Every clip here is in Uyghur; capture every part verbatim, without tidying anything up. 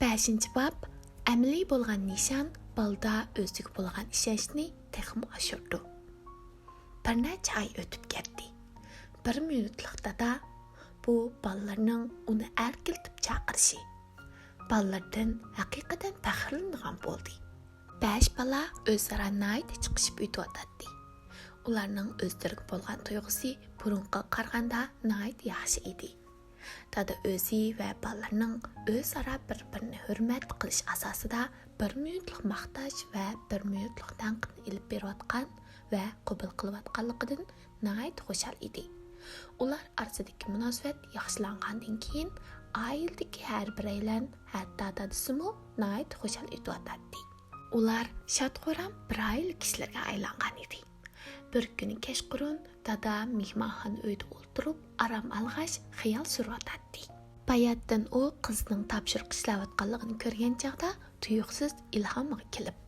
بەشىنچى باب، ئەمەلىي بولغان نىشان بالىدا ئۆزىگە بولغان ئىشەنچنى تېخىمۇ ئاشۇرىدۇ. بىر نەچچە ئاي ئۆتۈپ كەتتى. بىر مىنۇتلۇق دادا، بۇ بالىلىرىنىڭ ئۇنى ئەركىلىتىپ چاقىرىشى. بالىلىرىدىن ھەقىقەتەن پەخىرلىنىدىغان بولدى. بەش بالا ئۆزئارا ناھايىتى چىقىشىپ ئۆتۈۋاتاتتى. ئۇلارنىڭ ئۆزلىرىگە بولغان تۇيغۇسى بۇرۇنقىغا قارىغاندا ناھايىتى ياخشى ئىدى. دادا ئۆزى ۋە بالىلىرىنىڭ ئۆزئارا بىر-بىرىنى ھۆرمەت قىلىش ئاساسىدا بىر مىنۇتلۇق ماختاش ۋە بىر مىنۇتلۇق تەنقىدنى ئېلىپ بېرىۋاتقان ۋە قوبۇل قىلىۋاتقانلىقىدىن ناھايىتى خۇشال ئىدى. ئۇلار ئارىسىدىكى مۇناسىۋەت ياخشىلانغاندىن كېيىن، ئائىلىدىكى ھەر بىرەيلەن، ھەتتا دادىسىمۇ ناھايىتى خۇشال ئۆتۈۋاتاتتى. ئۇلار شاد-خۇرام بىر ئائىلە كىشىلىرىگە ئايلانغان ئىدى. بىر كۈنى كەچقۇرۇن دادا مېھمانخانا ئۆيدە ئولتۇرۇپ، ئارام ئالغاچ، خىيال سۈرۈۋاتاتتى. باياتتىن ئۇ قىزىنىڭ تاپشۇرۇق ئىشلەۋاتقانلىقىنى كۆرگەن چاغدا تۇيۇقسىز ئىلھامىغا كېلىپ،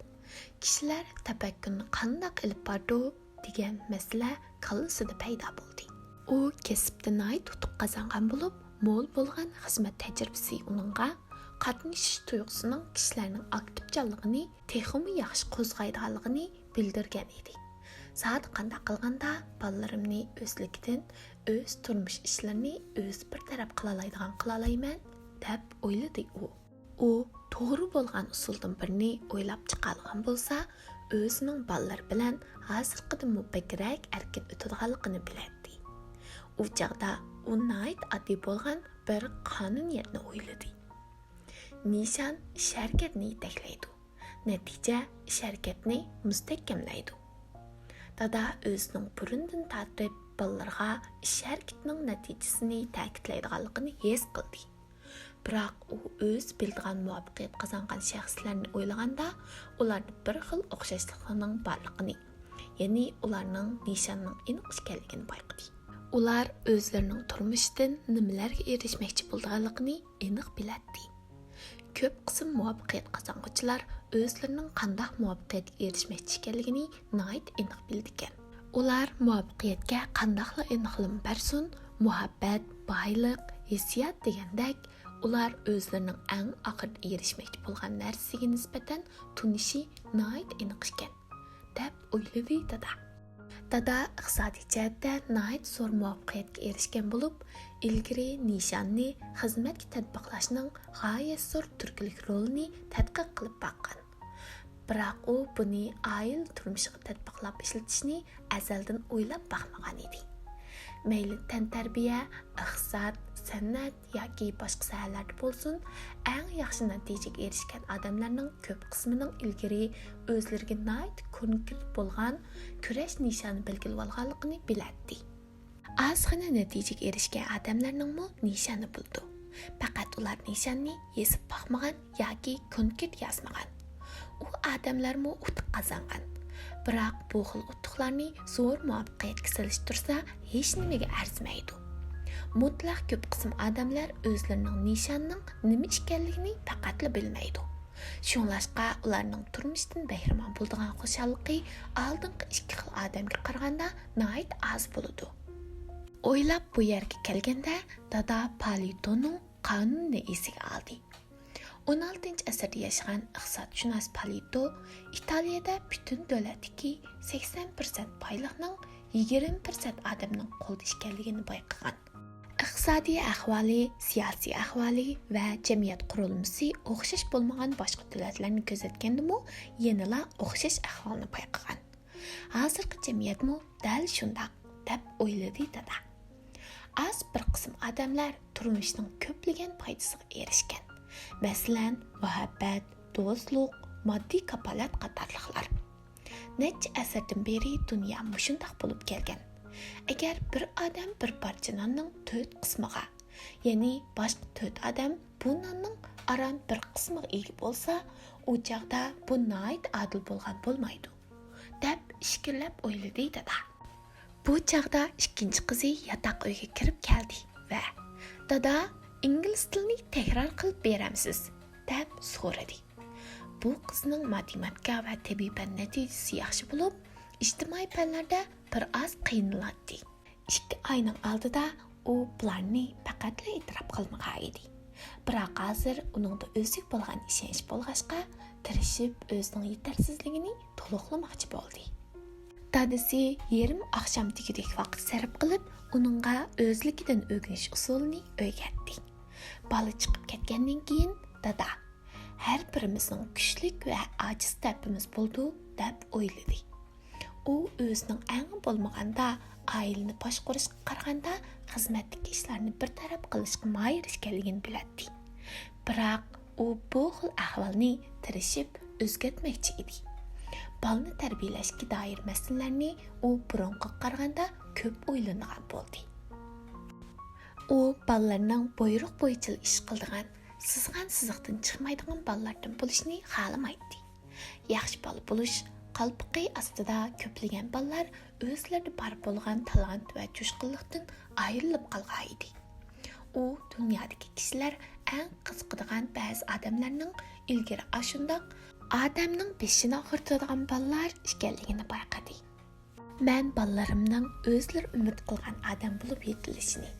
كىشىلەر تەپەككۇرنى قانداق ئېلىپ بارىدۇ دېگەن مەسىلە كاللىسىدا پەيدا بولدى. ئۇ كەسىپتە ناھايىتى ئۇتۇق قازانغان بولۇپ، مول بولغان خىزمەت تەجرىبىسى ئۇنىڭغا قاتنىشىش تۇيغۇسىنىڭ كىشىلەرنىڭ ئاكتىپچانلىقىنى تېخىمۇ ياخشى قوزغايدىغانلىقىنى بىلدۈرگەن ئىدى. زادى قانداق قىلغاندا بالىلىرىمنى ئۆزلۈكىدىن ئۆز تۇرمۇش ئىشلىرىنى ئۆزى بىر تەرەپ قىلالايدىغان قىلالايمەن، دەپ ئويلىدى ئۇ. ئۇ توغرا بولغان ئۇسۇلدىن بىرنى ئويلاپ چىقالىغان بولسا، ئۆزىنىڭ بالىلىرى بىلەن ھازىرقىدىنمۇ بەكرەك ئەركىن ئۆتىدىغانلىقىنى بىلەتتى. ئۇ چاغدا ئۇ ناھايىتى ئاددىي بولغان بىر قانۇنىيەتنى ئويلىدى. نىشان ئىش-ھەرىكەتنى يېتەكلەيدۇ. نەتىجە ئىش-ھەرىكەتنى مۇستەھكەملەيدۇ. دادا ئۆزىنىڭ بۇرۇندىن تارتىپ بالىلىرىغا ئىش-ھەرىكىتىنىڭ نەتىجىسىنى تەكىتلەيدىغانلىقىنى ھېس قىلدى. بىراق ئۇ ئۆزى بىلىدىغان مۇۋەپپەقىيەت قازانغان شەخسلەرنى ئويلىغاندا، ئۇلاردا بىر خىل ئوخشاشلىقنىڭ بارلىقىنى، يەنى ئۇلارنىڭ نىشاننىڭ ئېنىق ئىكەنلىكىنى بايقىدى. ئۇلار ئۆزلىرىنىڭ تۇرمۇشتىن نېمىلەرگە ئېرىشمەكچى بولىدىغانلىقىنى ئېنىق بىلەتتى. كۆپ قىسىم مۇۋەپپەقىيەت قازانغۇچىلار ئۆزلىرىنىڭ قانداق مۇۋەپپەقىيەتكە ئېرىشمەكچى ئىكەنلىكىنى ناھايىتى ئېنىق بىلىدىكەن. ئۇلار مۇۋەپپەقىيەتكە قانداقلا ئېنىقلىما بەرسۇن، مۇھەببەت، بايلىق، ھېسسىيات دېگەندەك، ئۇلار ئۆزلىرىنىڭ ئەڭ ئاخىرىدا ئېرىشمەكچى بولغان نەرسىسىگە نىسبەتەن تونۇشى ناھايىتى ئېنىق ئىكەن، دەپ ئويلىدى دادا. دادا ئىقتىسادىي جەھەتتە ناھايىتى زور مۇۋەپپەقىيەتكە ئېرىشكەن بولۇپ، ئىلگىرى نىشاننى خىزمەتكە تەتبىقلاشنىڭ غايەت زور تۈرتكىلىك رولىنى تەتقىق قىلىپ باققان. بىراق ئۇ بۇنى ئائىلە تۇرمۇشىغا تەتبىقلاپ ئىشلىتىشنى ئەزەلدىن ئويلاپ باقمىغان ئىدى. مەيلى تەنتەربىيە، ئىقتىساد، سەنئەت ياكى باشقا ساھەلەردە بولسۇن، ئەڭ ياخشى نەتىجىگە ئېرىشكەن ئادەملەرنىڭ كۆپ قىسمىنىڭ ئىلگىرى ئۆزلىرىگە ناھايىتى كونكرېت بولغان كۈرەش نىشانى بەلگىلىۋالغانلىقىنى بىلەتتى. ئازغىنە نەتىجىگە ئېرىشكەن ئادەملەرنىڭمۇ نىشانى بولىدۇ. پەقەت ئۇلار نىشاننى يېزىپ باقمىغان ياكى كونكرېت يازمىغان. ئۇ ئادەملەرمۇ ئۇتۇق قازانغان. بىراق بۇ خىل ئۇتۇقلارنى زور مۇۋەپپەقىيەتكە سېلىشتۇرسا، ھېچنېمىگە ئەرزىمەيدۇ. مۇتلەق كۆپ قىسىم ئادەملەر ئۆزلىرىنىڭ نىشانىنىڭ نېمە ئىكەنلىكىنى پەقەتلا بىلمەيدۇ. شۇڭلاشقا ئۇلارنىڭ تۇرمۇشتىن بەھرىمەن بولىدىغان خۇشاللىقى ئالدىنقى ئىككى خىل ئادەمگە قارىغاندا ناھايىتى ئاز بولىدۇ. ئويلاپ بۇ يەرگە كەلگەندە، دادا پالىتونىڭ قانۇنىنى ئېسىگە ئالدى. ئون ئالتىنچى ئەسىردە ياشىغان ئىقتىسادشۇناس پالىتو ئىتالىيەدە پۈتۈن دۆلەتتىكى سەكسەن پىرسەنت بايلىقنىڭ يىگىرمە پىرسەنت ئادەمنىڭ قولىدا ئىكەنلىكىنى بايقىغان. ئىقتىسادىي ئەھۋالى، سىياسىي ئەھۋالى ۋە جەمئىيەت قۇرۇلمىسى ئوخشاش بولمىغان باشقا دۆلەتلەرنى كۆزەتكەندىمۇ يەنىلا ئوخشاش ئەھۋالنى بايقىغان. ھازىرقى جەمئىيەتمۇ دەل شۇنداق، دەپ ئويلىدى دادا. ئاز بىر قىسىم ئادەملەر تۇرمۇشنىڭ كۆپلىگەن پايدىسىغا ئېرىشكەن. مەسىلەن، مۇھەببەت، دوستلۇق، ماددىي كاپالەت قاتارلىقلار. نەچچە ئەسىردىن بېرى دۇنيا مۇشۇنداق بولۇپ كەلگەن. ئەگەر بىر ئادەم بىر پارچە ناننىڭ تۆت قىسمىغا، يەنى باشقا تۆت ئادەم بۇ ناننىڭ ئاران بىر قىسمىغا ئىگە بولسا، ئۇ چاغدا بۇ ناھايىتى ئادىل بولغان بولمايدۇ، دەپ ئىچكىرىلەپ ئويلىدى دادا. بۇ چاغدا ئىككىنچى قىزى ياتاق ئۆيگە كىرىپ كەلدى ۋە، دادا، ئىنگلىز تىلىنى تەكرار قىلىپ بېرەمسىز؟ دەپ سورىدى. بۇ قىزنىڭ ماتېماتىكا ۋە تەبىئىي پەن نەتىجىسى ياخشى بولۇپ، ئىجتىمائىي پەنلەردە بىر ئاز قىينىلاتتى. ئىككى ئاينىڭ ئالدىدا ئۇ بۇلارنى پەقەتلا ئېتىراپ قىلمىغان ئىدى. بىراق ھازىر ئۇنىڭدا ئۆزىگە بولغان ئىشەنچ بولغاچقا، تىرىشىپ ئۆزىنىڭ يېتەرسىزلىكىنى تولۇقلىماقچى بولدى. دادىسى يېرىم ئاخشام دېگۈدەك ۋاقىت سەرپ قىلىپ، ئۇنىڭغا ئۆزلۈكىدىن ئۆگىنىش ئۇسۇلىنى ئۆگەتتى. بالا چىقىپ كەتكەندىن كېيىن دادا، «ھەر بىرىمىزنىڭ كۈچلۈك ۋە ئاجىز تەرىپىمىز بولىدۇ» دەپ ئويلىدى. ئۇ ئۆزىنىڭ ئەڭ بولمىغاندا ئائىلىنى باشقۇرۇشقا قارىغاندا خىزمەتتىكى ئىشلارنى بىر تەرەپ قىلىشقا ماھىر ئىكەنلىكىنى بىلەتتى. بىراق ئۇ بۇ خىل ئەھۋالنى تىرىشىپ ئۆزگەرتمەكچى ئىدى. بالىنى تەربىيەلەشكە دائىر مەسىلىلەرنى ئۇ بۇرۇنقىغا قارىغاندا كۆپ ئويلىنىدىغان بولدى. ئۇ بالىلارنىڭ بۇيرۇق بويىچىلا ئىش قىلىدىغان، سىزغان سىزىقتىن چىقمايدىغان بالىلاردىن بولۇشىنى خالىمايتتى. ياخشى بالا بولۇش قالپىقى ئاستىدا كۆپلىگەن بالىلار ئۆزلىرىدە بار بولغان تالانت ۋە جۇشقۇنلۇقتىن ئايرىلىپ قالغانىدى. ئۇ دۇنيادىكى كىشىلەر ئەڭ قىزىقىدىغان بەزى ئادەملەرنىڭ ئىلگىرى ئاشۇنداق ئادەمنىڭ بېشىنى ئاغرىتىدىغان بالىلار ئىكەنلىكىنى بايقىدى. مەن بالىلىرىمنىڭ ئۆزلىرى ئۈمىد قىلغان ئادەم بولۇپ يېتىلىشىنى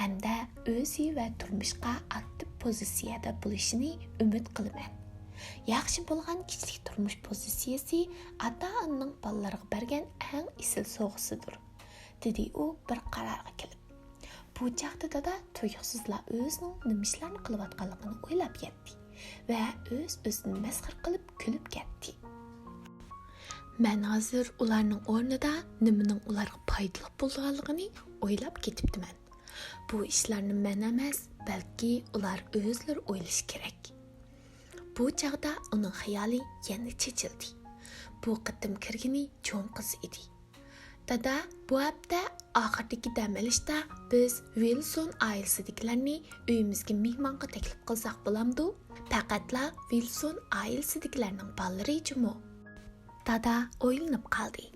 ھەمدە ئۆزى ۋە تۇرمۇشقا ئاكتىپ پوزىتسىيەدە بولۇشىنى ئۈمىد قىلىمەن. ياخشى بولغان كىشىلىك تۇرمۇش پوزىتسىيەسى ئاتا-ئانىنىڭ بالىلىرىغا بەرگەن ئەڭ ئېسىل سوۋغىسىدۇر، دېدى ئۇ بىر قارارغا كېلىپ. بۇ چاغدا دادا تۇيۇقسىزلا ئۆزىنىڭ نېمە ئىشلارنى قىلىۋاتقانلىقىنى ئويلاپ يەتتى ۋە ئۆز-ئۆزىنى مەسخىرە قىلىپ كۈلۈپ كەتتى. مەن ھازىر ئۇلارنىڭ ئورنىدا نېمىنىڭ ئۇلارغا پايدىلىق بولىدىغانلىقىنى ئويلاپ كېتىپتىمەن. بۇ ئىشلارنى مەن ئەمەس، بەلكى ئۇلار ئۆزلىرى ئويلىشى كېرەك. بۇ چاغدا ئۇنىڭ خىيالى يەنە چېچىلدى. بۇ قېتىم كىرگىنى چوڭ قىزى ئىدى. دادا، بۇ ھەپتە ئاخىرىدىكى دەم ئېلىشتا بىز ۋىلسون ئائىلىسىدىكىلەرنى ئۆيىمىزگە مېھمانغا تەكلىپ قىلساق بولامدۇ؟ پەقەتلا ۋىلسون ئائىلىسىدىكىلەرنىڭ بالىلىرى جۇمۇ. دادا ئويلىنىپ قالدى.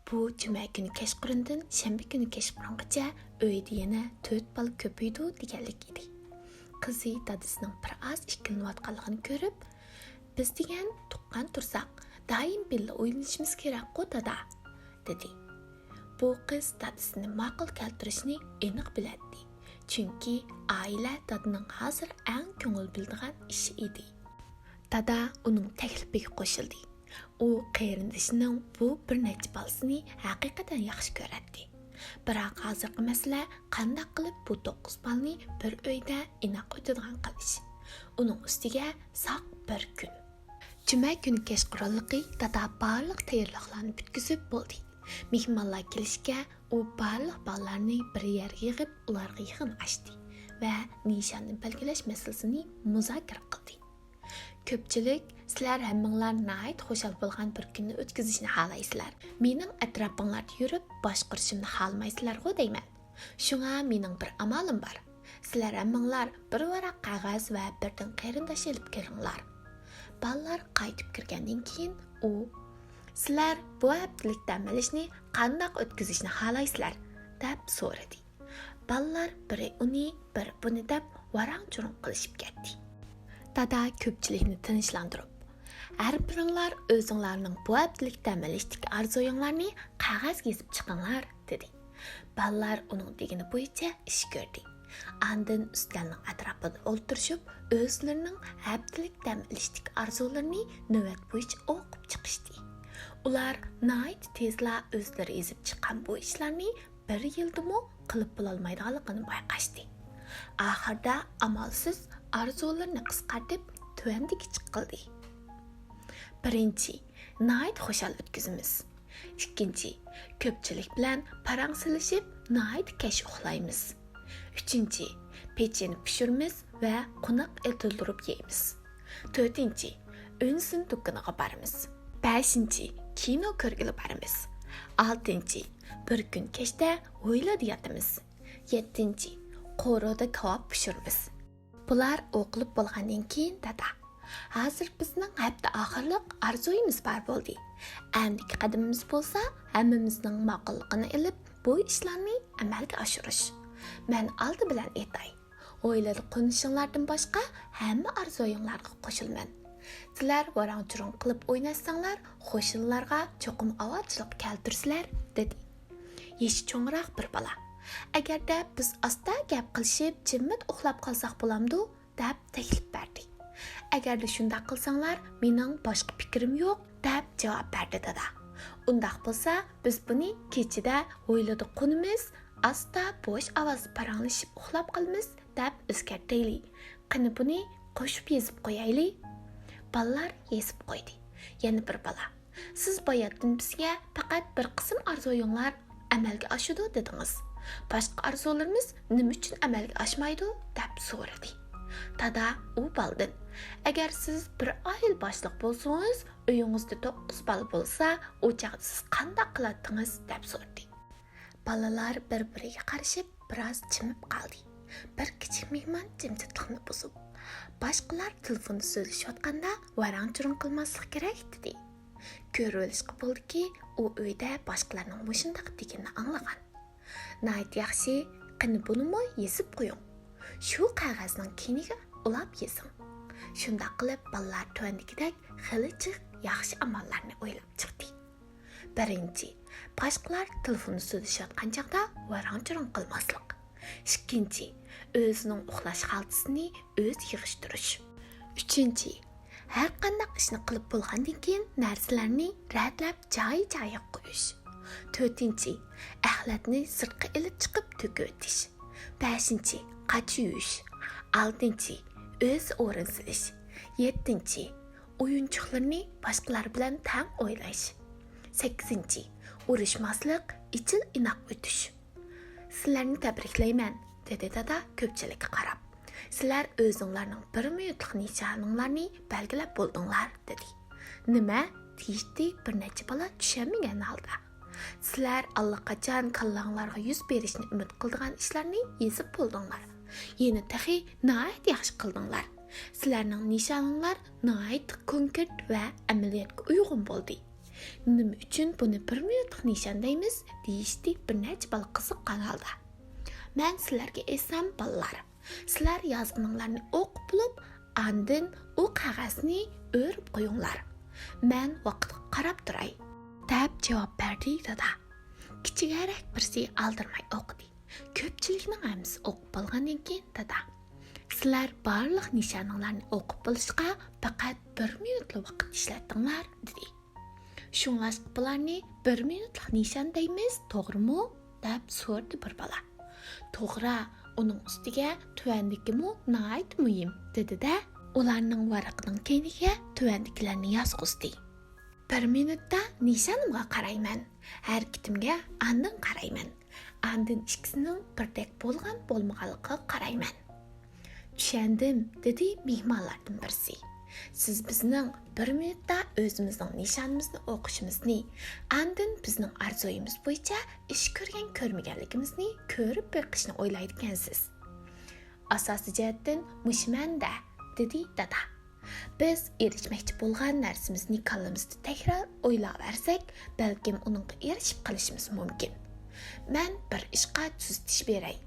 بۇ جۈمە كۈنى كەچقۇرۇندىن شەنبە كۈنى كەچقۇرۇنغىچە ئۆيدە يەنە تۆت بالا كۆپىيىدۇ دېگەنلىك ئىدى. قىزى دادىسىنىڭ بىر ئاز ئىككىلىنىۋاتقانلىقىنى كۆرۈپ، «بىز دېگەن تۇغقان تۇرساق، دائىم بىللە ئويلىنىشىمىز كېرەكقۇ، دادا؟» دېدى. بۇ قىز دادىسىنى ماقۇل كەلتۈرۈشنى ئېنىق بىلەتتى، چۈنكى ئائىلە دادىنىڭ ھازىر ئەڭ كۆڭۈل بۆلىدىغان ئىشى ئىدى. دادا ئۇنىڭ تەكلىپىگە قوشۇلدى. ئۇ قېرىندىشىنىڭ بۇ بىر نەچچە بالىسىنى ھەقىقەتەن ياخشى كۆرەتتى. بىراق ھازىرقى مەسىلە قانداق قىلىپ بۇ توققۇز بالىنى بىر ئۆيدە ئىناق ئۆتىدىغان قىلىش. ئۇنىڭ ئۈستىگە ساق بىر كۈن. جۈمە كۈنى كەچقۇرۇنلۇقى دادا بارلىق تەييارلىقلارنى پۈتكۈزۈپ بولدى. مېھمانلار كېلىشكە ئۇ بارلىق بالىلارنى بىر يەرگە يىغىپ، ئۇلارغا يىغىن ئاچتى ۋە نىشاننى بەلگىلەش مەسىلىسىنى مۇزاكىرە قىلدى. كۆپچىلىك، سىلەر ھەممىڭلار ناھايىتى خۇشال بولغان بىر كۈننى ئۆتكۈزۈشنى خالايسىلەر. مېنىڭ ئەتراپىڭلاردا يۈرۈپ باشقۇرۇشۇمنى خالىمايسىلەرغۇ دەيمەن. شۇڭا مېنىڭ بىر ئامالىم بار. سىلەر ھەممىڭلار بىر ۋاراق قەغەز ۋە بىردىن قېرىنداش ئېلىپ كىرىڭلار. بالىلار قايتىپ كىرگەندىن كېيىن ئۇ، «سىلەر بۇ ھەپتىلىك دەم ئېلىشنى قانداق ئۆتكۈزۈشنى خالايسىلەر؟» دەپ سورىدى. بالىلار بىرى ئۇنى، بىرى بۇنى دەپ ۋاراڭ-چۇرۇڭ قىلىشىپ كەتتى. دادا كۆپچىلىكنى تىنچلاندۇرۇپ، «ھەر بىرىڭلار ئۆزۈڭلارنىڭ بۇ ھەپتىلىك دەم ئېلىشتىكى ئارزۇيۇڭلارنى قەغەزگە يېزىپ چىقىڭلار» دېدى. بالىلار ئۇنىڭ دېگىنى بويىچە ئىش كۆردى. ئاندىن ئۈستەلنىڭ ئەتراپىدا ئولتۇرۇشۇپ، ئۆزلىرىنىڭ ھەپتىلىك دەم ئېلىشتىكى ئارزۇلىرىنى نۆۋەت بويىچە ئوقۇپ چىقىشتى. ئۇلار ناھايىتى تېزلا ئۆزلىرى يېزىپ چىققان بۇ ئىشلارنى بىر يىلدىمۇ قىلىپ بولالمايدىغانلىقىنى بايقاشتى. ئاخىرىدا ئامالسىز ئارزۇلىرىنى قىسقارتىپ، تۆۋەندىكىچە قىلدى. بىرىنچى، ناھايىتى خۇشال ئۆتكۈزىمىز. ئىككىنچى، كۆپچىلىك بىلەن پاراڭ سېلىشىپ، ناھايىتى كەچ ئۇخلايمىز. ئۈچىنچى، پېچىنە پىشۇرىمىز ۋە قوناق ئېتىلدۇرۇپ يەيمىز. تۆتىنچى، ئۈنسىن دۇكىنىغا بارىمىز. بەشىنچى، كىنو كۆرگىلى بارىمىز. ئالتىنچى، بىر كۈن كەچتە ھويلىدا ياتىمىز. يەتتىنچى، قورۇدا كاۋاپ پىشۇرىمىز. بۇلار ئوقۇلۇپ بولغاندىن كېيىن دادا، ھازىر بىزنىڭ ھەپتە ئاخىرلىق ئارزۇيىمىز بار بولدى. ئەمدىكى قەدىمىمىز بولسا ھەممىمىزنىڭ ماقۇللۇقىنى ئېلىپ، بۇ ئىشلارنى ئەمەلگە ئاشۇرۇش. مەن ئالدى بىلەن ئېيتاي، ھويلىدا قونۇشۇڭلاردىن باشقا ھەممە ئارزۇيۇڭلارغا قوشۇلىمەن. سىلەر ۋاراڭ-چۇرۇڭ قىلىپ ئويناشساڭلار، قوشنىلارغا چوقۇم ئاۋارىچىلىق كەلتۈرىسىلەر، دېدى. يېشى چوڭراق بىر بالا، ئەگەردە بىز ئاستا گەپ قىلىشىپ، جىممىت ئۇخلاپ قالساق بولامدۇ؟ دەپ تەكلىپ بەردى. ئەگەردە شۇنداق قىلساڭلار، مېنىڭ باشقا پىكرىم يوق، دەپ جاۋاب بەردى دادا. ئۇنداق بولسا، بىز بۇنى كېچىدە ھويلىدا قونىمىز، ئاستا بوش ئاۋازدا پاراڭلىشىپ ئۇخلاپ قالىمىز، دەپ ئۆزگەرتەيلى. قېنى بۇنى قوشۇپ يېزىپ قويايلى. بالىلار يېزىپ قويدى. يەنە بىر بالا، سىز باياتتىن بىزگە پەقەت بىر قىسىم ئارزۇيۇڭلار ئەمەلگە ئاشىدۇ دېدىڭىز. باشقا ئارزۇلىرىمىز نېمە ئۈچۈن ئەمەلگە ئاشمايدۇ؟ دەپ سورىدى. دادا ئۇ بالىدىن، ئەگەر سىز بىر ئائىلە باشلىق بولسىڭىز، ئۆيىڭىزدە توققۇز بالا بولسا، ئۇ چاغدا سىز قانداق قىلاتتىڭىز؟ دەپ سورىدى. بالىلار بىر-بىرىگە قارىشىپ، بىراز جىمىپ قالدى. بىر كىچىك مېھمان جىمجىتلىقنى بۇزۇپ، باشقىلار تېلېفوندا سۆزلىشىۋاتقاندا ۋاراڭ-چۇرۇڭ قىلماسلىق كېرەك، دېدى. كۆرۈۋېلىشقا بولىدۇكى، ئۇ ئۆيدە باشقىلارنىڭ مۇشۇنداق دېگىنىنى ئاڭلىغان. ناھايىتى ياخشى، قېنى بۇنىمۇ يېزىپ قويۇڭ. شۇ قەغەزنىڭ كەينىگە ئۇلاپ يېزىڭ. شۇنداق قىلىپ بالىلار تۆۋەندىكىدەك خېلى جىق ياخشى ئاماللارنى ئويلاپ چىقتى. بىرىنچى، باشقىلار تېلېفوندا سۆزلىشىۋاتقان چاغدا ۋاراڭ-چۇرۇڭ قىلماسلىق. ئىككىنچى، ئۆزىنىڭ ئۇخلاش خالتىسىنى ئۆزى يىغىشتۇرۇش. ئۈچىنچى، ھەر قانداق ئىشنى قىلىپ بولغاندىن كېيىن نەرسىلەرنى رەتلەپ جايى-جايىغا قويۇش. تۆتىنچى، ئەخلەتنى سىرتقا ئېلىپ چىقىپ تۆكۈۋېتىش. بەشىنچى، قاچا يۇيۇش. ئالتىنچى، ئۆزى ئورۇن سېلىش. يەتتىنچى، ئويۇنچۇقلىرىنى باشقىلار بىلەن تەڭ ئويناش. سەككىزىنچى، ئۇرۇشماسلىق، ئىچىل-ئىناق ئۆتۈش. سىلەرنى تەبرىكلەيمەن، دېدى دادا كۆپچىلىككە قاراپ. سىلەر ئۆزۈڭلارنىڭ بىر مىنۇتلۇق نىشانىڭلارنى بەلگىلەپ بولدۇڭلار، دېدى. نېمە؟ دېيىشتى بىر نەچچە بالا چۈشەنمىگەن ھالدا. سىلەر ئاللىقاچان كاللاڭلارغا يۈز بېرىشنى ئۈمىد قىلىدىغان ئىشلارنى يېزىپ بولدۇڭلار. يەنە تېخى ناھايىتى ياخشى قىلدىڭلار. سىلەرنىڭ نىشانىڭلار ناھايىتى كونكرېت ۋە ئەمەلىيەتكە ئۇيغۇن بولدى. نېمە ئۈچۈن بۇنى بىر مىنۇتلۇق نىشان دەيمىز؟ دېيىشتى بىر نەچچە بالا قىزىققان ھالدا. مەن سىلەرگە ئېيتسام، بالىلار، سىلەر يازغىنىڭلارنى ئوقۇپ بولۇپ، ئاندىن ئۇ قەغەزنى ئۆرۈپ قويۇڭلار. مەن ۋاقىتقا قاراپ تۇراي، دەپ جاۋاب بەردى دادا. كىچىكرەك بىرسى ئالدىرىماي ئوقۇدى. كۆپچىلىكنىڭ ھەممىسى ئوقۇپ بولغاندىن كېيىن دادا، سىلەر بارلىق نىشانىڭلارنى ئوقۇپ بولۇشقا پەقەت بىر مىنۇتلا ۋاقىت ئىشلەتتىڭلار، دېدى. شۇڭلاشقا بۇلارنى بىر مىنۇتلۇق نىشان دەيمىز، توغرىمۇ؟ دەپ سورىدى بىر بالا. توغرا، ئۇنىڭ ئۈستىگە تۆۋەندىكىمۇ ناھايىتى مۇھىم، دېدى-دە، ئۇلارنىڭ ۋارىقىنىڭ كەينىگە تۆۋەندىكىلەرنى يازغۇزدى. بىر مىنۇتتا نىشانىمغا قارايمەن، ھەرىكىتىمگە ئاندىن قارايمەن، ئاندىن ئىككىسىنىڭ بىردەك بولغان بولمىغانلىقىغا قارايمەن. چۈشەندىم، دېدى مېھمانلاردىن بىرسى. سىز بىزنىڭ بىر مىنۇتتا ئۆزىمىزنىڭ نىشانىمىزنى ئوقۇشىمىزنى، ئاندىن بىزنىڭ ئارزۇيىمىز بويىچە ئىش كۆرگەن كۆرمىگەنلىكىمىزنى كۆرۈپ بېقىشنى ئويلايدىكەنسىز. ئاساسىي جەھەتتىن مۇشۇ مەنىدە، دېدى دادا. بىز ئېرىشمەكچى بولغان نەرسىمىزنى كاللىمىزدا تەكرار ئويلاۋەرسەك، بەلكىم ئۇنىڭغا ئېرىشىپ قېلىشىمىز مۇمكىن. مەن بىر ئىشقا تۈزىتىش بېرەي.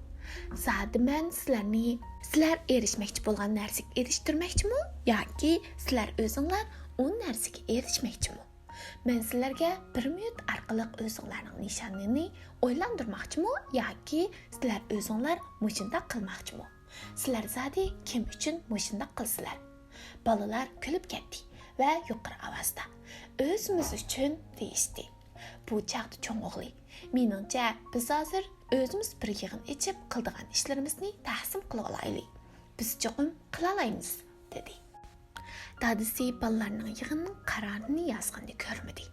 زادى مەن سىلەرنى، سىلەر ئېرىشمەكچى بولغان نەرسىگە ئېرىشتۈرمەكچىمۇ ياكى سىلەر ئۆزۈڭلار ئۇ نەرسىگە ئېرىشمەكچىمۇ؟ مەن سىلەرگە بىر مىنۇت ئارقىلىق ئۆزۈڭلارنىڭ نىشانىنى ئويلاندۇرماقچىمۇ ياكى سىلەر ئۆزۈڭلار مۇشۇنداق قىلماقچىمۇ؟ سىلەر زادى كىم ئۈچۈن مۇشۇنداق قىلىسىلەر؟ بالىلار كۈلۈپ كەتتى ۋە يۇقىرى ئاۋازدا، «ئۆزىمىز ئۈچۈن» دېيىشتى. بۇ چاغدا چوڭ ئوغلى، «مېنىڭچە، بىز ھازىر ئۆزىمىز بىر يىغىن ئېچىپ قىلىدىغان ئىشلىرىمىزنى تەقسىم قىلىۋالايلى. بىز چوقۇم قىلالايمىز» دېدى. دادىسى بالىلارنىڭ يىغىننىڭ قارارىنى يازغىنىنى كۆرمىدى.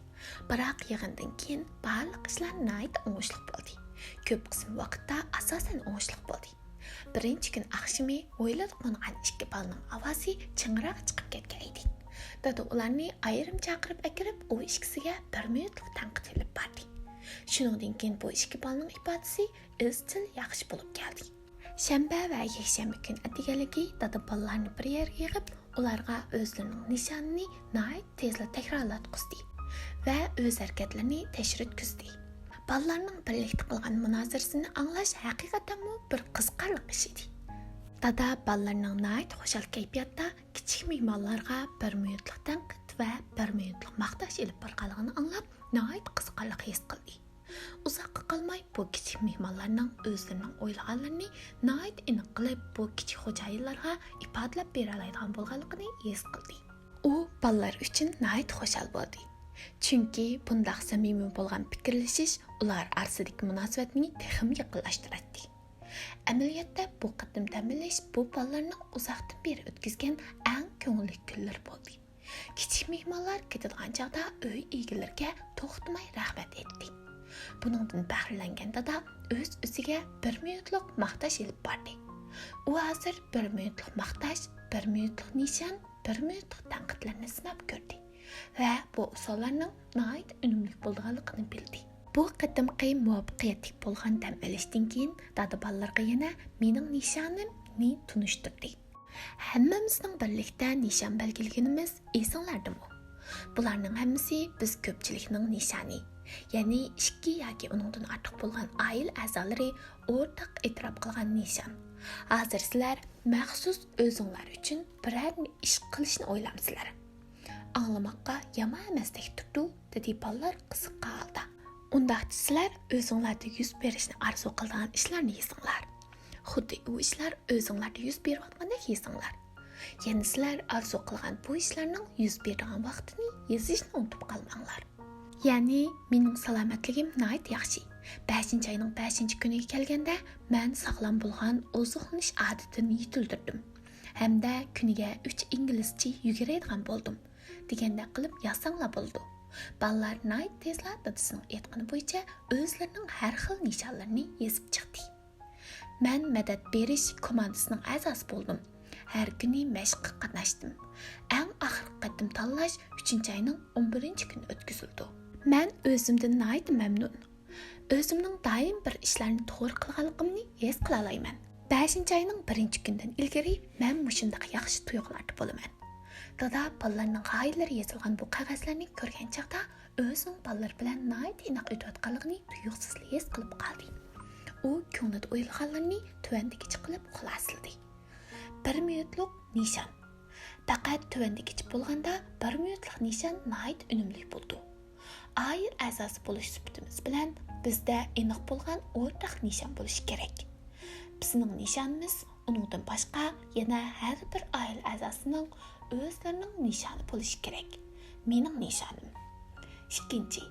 بىراق يىغىندىن كېيىن بارلىق ئىشلار ناھايىتى ئوڭۇشلۇق بولدى. كۆپ قىسىم ۋاقىتتا ئاساسەن ئوڭۇشلۇق بولدى. بىرىنچى كۈن ئاخشىمى ھويلىدا قونغان ئىككى بالىنىڭ ئاۋازى چىڭراق چىقىپ كەتكەن ئىدى. دادا ئۇلارنى ئايرىم چاقىرىپ ئەكىرىپ، ئۇ ئىككىسىگە بىر مىنۇتلۇق تەنقىد ئېلىپ باردى. شۇنىڭدىن كېيىن بۇ ئىككى بالىنىڭ ئىپادىسى ئىزچىل ياخشى بولۇپ كەلدى. شەنبە ۋە يەكشەنبە كۈن ئەتىگەنلىكى دادا بالىلارنى بىر يەرگە يىغىپ، ئۇلارغا ئۆزلىرىنىڭ نىشانىنى ناھايىتى تېزلا تەكرارلاتقۇزدى ۋە ئۆز ھەرىكەتلىرىنى تەكشۈرتكۈزدى. بالىلارنىڭ بىرلىكتە قىلغان مۇنازىرىسىنى ئاڭلاش ھەقىقەتەنمۇ بىر قىزىقارلىق ئىش ئىدى. دادا بالىلارنىڭ ناھايىتى خۇشال كەيپىياتتا كىچىك مېھمانلارغا بىر مىنۇتلۇق تەنقىد ۋە بىر مىنۇتلۇق ماختاش ئېلىپ بارغانلىقىنى ئاڭلاپ، ناھايىتى قىزىقارلىق ھېس قىلدى. ئۇزاققا قالماي بۇ كىچىك مېھمانلارنىڭ ئۆزلىرىنىڭ ئويلىغانلىرىنى ناھايىتى ئېنىق قىلىپ، بۇ كىچىك خوجايىنلارغا ئىپادىلەپ بېرەلەيدىغان بولغانلىقىنى ھېس قىلدى. ئۇ بالىلار ئۈچۈن ناھايىتى خۇشال بولدى. چۈنكى بۇنداق سەمىمىي بولغان پىكىرلىشىش ئۇلار ئارىسىدىكى مۇناسىۋەتنى تېخىمۇ يېقىنلاشتۇراتتى. ئەمەلىيەتتە بۇ قېتىم دەم ئېلىش بۇ بالىلارنىڭ ئۇزاقتىن بېرى ئۆتكۈزگەن ئەڭ كۆڭۈللۈك كۈنلىرى بولدى. كىچىك مېھمانلار كېتىدىغان چاغدا ئۆي ئىگىلىرىگە توختىماي رەھمەت ئېيتتى. بۇنىڭدىن پەخىرلەنگەن دادا ئۆز-ئۆزىگە بىر مىنۇتلۇق ماختاش ئېلىپ باردى. ئۇ ھازىر بىر مىنۇتلۇق ماختاش، بىر مىنۇتلۇق نىشان، بىر مىنۇتلۇق تەنقىدلەرنى سىناپ كۆردى ۋە بۇ ئۇسۇللارنىڭ ناھايىتى ئۈنۈملۈك بولىدىغانلىقىنى بىلدى. بۇ قېتىمقى مۇۋەپپەقىيەتلىك بولغان دەم ئېلىشتىن كېيىن دادا بالىلارغا يەنە مېنىڭ نىشانىمنى تونۇشتۇردى. ھەممىمىزنىڭ بىرلىكتە نىشان بەلگىلىگىنىمىز ئېسىڭلاردىمۇ؟ بۇلارنىڭ ھەممىسى بىز كۆپچىلىكنىڭ نىشانى، يەنى ئىككى ياكى ئۇنىڭدىن ئارتۇق بولغان ئائىلە ئەزالىرى ئورتاق ئېتىراپ قىلغان نىشان. ھازىر سىلەر مەخسۇس ئۆزۈڭلار ئۈچۈن بىرەر ئىش قىلىشنى ئويلامسىلەر؟ ئاڭلىماققا يامان ئەمەستەك تۇرىدۇ، دېدى بالىلار قىزىققان ھالدا. ئۇنداقتا سىلەر ئۆزۈڭلاردا يۈز بېرىشنى ئارزۇ قىلىدىغان ئىشلارنى يېزىڭلار. خۇددى ئۇ ئىشلار ئۆزۈڭلاردا يۈز بېرىۋاتقاندەك يېزىڭلار. يەنە سىلەر ئارزۇ قىلغان بۇ ئىشلارنىڭ يۈز بېرىدىغان ۋاقتىنى يېزىشنى ئۇنتۇپ قالماڭلار. يەنى مېنىڭ سالامەتلىكىم ناھايىتى ياخشى. بەشىنچى ئاينىڭ بەشىنچى كۈنىگە كەلگەندە، مەن ساغلام بولغان ئوزۇقلىنىش ئادىتىنى يېتىلدۈردۈم ھەمدە كۈنىگە ئۈچ ئىنگلىزچە يۈگۈرەيدىغان بولدۇم، دېگەندەك قىلىپ يازساڭلار بولىدۇ. بالىلار ناھايىتى تېزلا دادىسىنىڭ ئېيتقىنى بويىچە ئۆزلىرىنىڭ ھەر خىل نىشانلىرىنى يېزىپ چىقتى. مەن مەدەت بېرىش كوماندىسىنىڭ ئەزاسى بولدۇم. ھەر كۈنى مەشىققە قاتناشتىم. ئەڭ ئاخىرقى قېتىم تاللاش ئۈچىنچى ئاينىڭ ئون بىرىنچى كۈنى ئۆتكۈزۈلدى. مەن ئۆزۈمدىن ناھايىتى مەمنۇن. ئۆزۈمنىڭ دائىم بىر ئىشلارنى توغرا قىلغانلىقىمنى ھېس قىلالايمەن. بەشىنچى ئاينىڭ بىرىنچى كۈنىدىن ئىلگىرى مەن مۇشۇنداق ياخشى تۇيغۇلاردا بولىمەن. دادا بالىلارنىڭ غايىلىرى يېزىلغان بۇ قەغەزلەرنى كۆرگەن چاغدا ئۆزىنىڭ بالىلىرى بىلەن ناھايىتى ئىناق ئۆتۈۋاتقانلىقىنى تۇيۇقسىزلا ھېس قىلىپ قالدى. ئۇ كۆڭلىدە ئويلىغانلىرىنى تۆۋەندىكىچە قىلىپ خۇلاسىلىدى. بىر مىنۇتلۇق نىشان. پەقەت تۆۋەندىكىچە بولغاندا بىر مىنۇتلۇق نىشان ناھايىتى ئۈنۈملۈك بولىدۇ. ئائىلە ئەزاسى بولۇش سۈپىتىمىز بىلەن بىزدە ئېنىق بولغان ئورتاق نىشان بولۇشى كېرەك. بىزنىڭ نىشانىمىز ئۇنىڭدىن باشقا يەنە ھەر بىر ئائىلە ئەزاسىنىڭ ئۆزلىرىنىڭ نىشانى بولۇشى كېرەك. مېنىڭ نىشانىم. ئىككىنچى،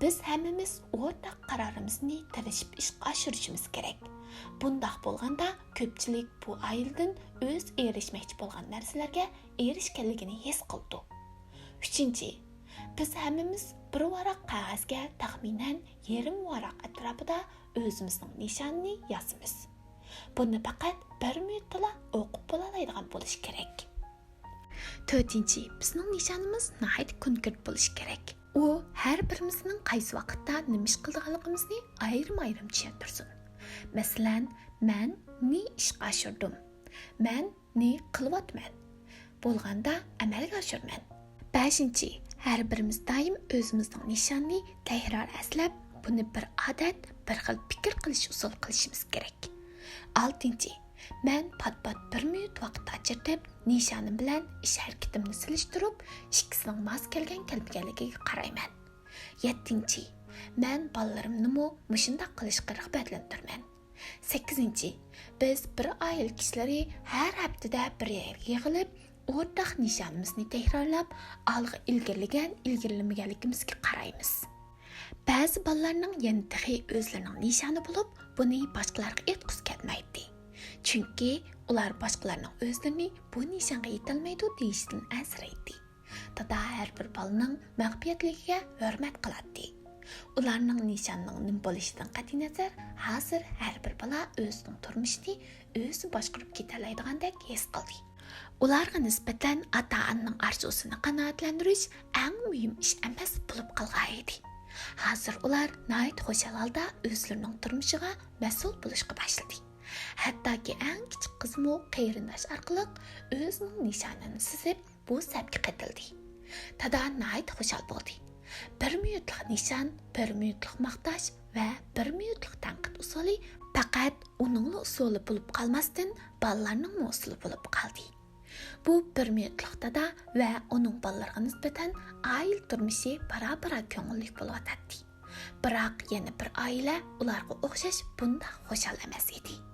بىز ھەممىمىز ئورتاق قارارىمىزنى تىرىشىپ ئىشقا ئاشۇرۇشىمىز كېرەك. بۇنداق بولغاندا كۆپچىلىك بۇ ئائىلىدىن ئۆزى ئېرىشمەكچى بولغان نەرسىلەرگە ئېرىشكەنلىكىنى ھېس قىلىدۇ. ئۈچىنچى، بىز ھەممىمىز بىر ۋاراق قەغەزگە تەخمىنەن يېرىم ۋاراق ئەتراپىدا ئۆزىمىزنىڭ نىشانىنى يازىمىز. بۇنى پەقەت بىر مىنۇتتىلا ئوقۇپ بولالايدىغان بولۇش كېرەك. تۆتىنچى، بىزنىڭ نىشانىمىز ناھايىتى كونكرېت بولۇشى كېرەك. ئۇ ھەر بىرىمىزنىڭ قايسى ۋاقىتتا نېمە ئىش قىلىدىغانلىقىمىزنى ئايرىم-ئايرىم چۈشەندۈرسۇن. مەسىلەن، مەن نى ئىشقا ئاشۇردۇم. مەن نى قىلىۋاتىمەن. بولغاندا ئەمەلگە ئاشۇرىمەن. بەشىنچى، ھەر بىرىمىز دائىم ئۆزىمىزنىڭ نىشانىنى تەكرار ئەسلەپ، بۇنى بىر ئادەت، بىر خىل پىكىر قىلىش ئۇسۇلى قىلىشىمىز كېرەك. ئالتىنچى، مەن پات-پات بىر مىنۇت ۋاقىت ئاجرىتىپ، نىشانىم بىلەن ئىش ھەرىكىتىمنى سېلىشتۇرۇپ، ئىككىسىنىڭ ماس كەلگەن-كەلمىگەنلىكىگە قارايمەن. يەتتىنچى، مەن بالىلىرىمنىمۇ مۇشۇنداق قىلىشقا رىغبەتلەندۈرىمەن. سەككىزىنچى، بىز بىر ئائىلە كىشىلىرى ھەر ھەپتىدە بىر يەرگە يىغىلىپ، ئورتاق نىشانىمىزنى تەكرارلاپ، ئالغا ئىلگىرىلىگەن، ئىلگىرىلىمىگەنلىكىمىزگە قارايمىز. بەزى بالىلارنىڭ يەنە تېخى ئۆزلىرىنىڭ نىشانى بولۇپ، بۇنى باشقىلارغا ئېيتقۇسى كەلمەيتتى. چۈنكى ئۇلار باشقىلارنىڭ ئۆزلىرىنى بۇ نىشانغا يېتەلمەيدۇ دېيىشىدىن ئەنسىرەيتتى. دادا ھەر بىر بالىنىڭ مەخپىيەتلىكىگە ھۆرمەت قىلاتتى. ئۇلارنىڭ نىشانىنىڭ نېمە بولۇشىدىن قەتئىينەزەر، ھازىر ھەر بىر بالا ئۆزىنىڭ تۇرمۇشىنى ئۆزى باشقۇرۇپ كېتەلەيدىغاندەك ھېس قىلدى. ئۇلارغا نىسبەتەن ئاتا-ئانىنىڭ ئارزۇسىنى قانائەتلەندۈرۈش ئەڭ مۇھىم ئىش ئەمەس بولۇپ قالغان ئىدى. ھازىر ئۇلار ناھايىتى خۇشال ھالدا ئۆزلىرىنىڭ تۇرمۇشىغا مەسئۇل بولۇشقا باشلىدى. ھەتتاكى ئەڭ كىچىك قىزمۇ قېرىنداش ئارقىلىق ئۆزىنىڭ نىشانىنى سىزىپ، بۇ سەپكە قېتىلدى. دادا ناھايىتى خۇشال بولدى. بىر مىنۇتلۇق نىشان، بىر مىنۇتلۇق ماختاش ۋە بىر مىنۇتلۇق تەنقىد ئۇسۇلى پەقەت ئۇنىڭلا ئۇسۇلى بولۇپ قالماستىن، بالىلارنىڭمۇ ئۇسۇلى بولۇپ قالدى. بۇ بىر مىنۇتلۇق دادا ۋە ئۇنىڭ بالىلىرىغا نىسبەتەن ئائىلە تۇرمۇشى بارا-بارا كۆڭۈللۈك بولۇۋاتاتتى. بىراق يەنە بىر ئائىلە ئۇلارغا ئوخشاش بۇنداق خۇشال ئەمەس ئىدى.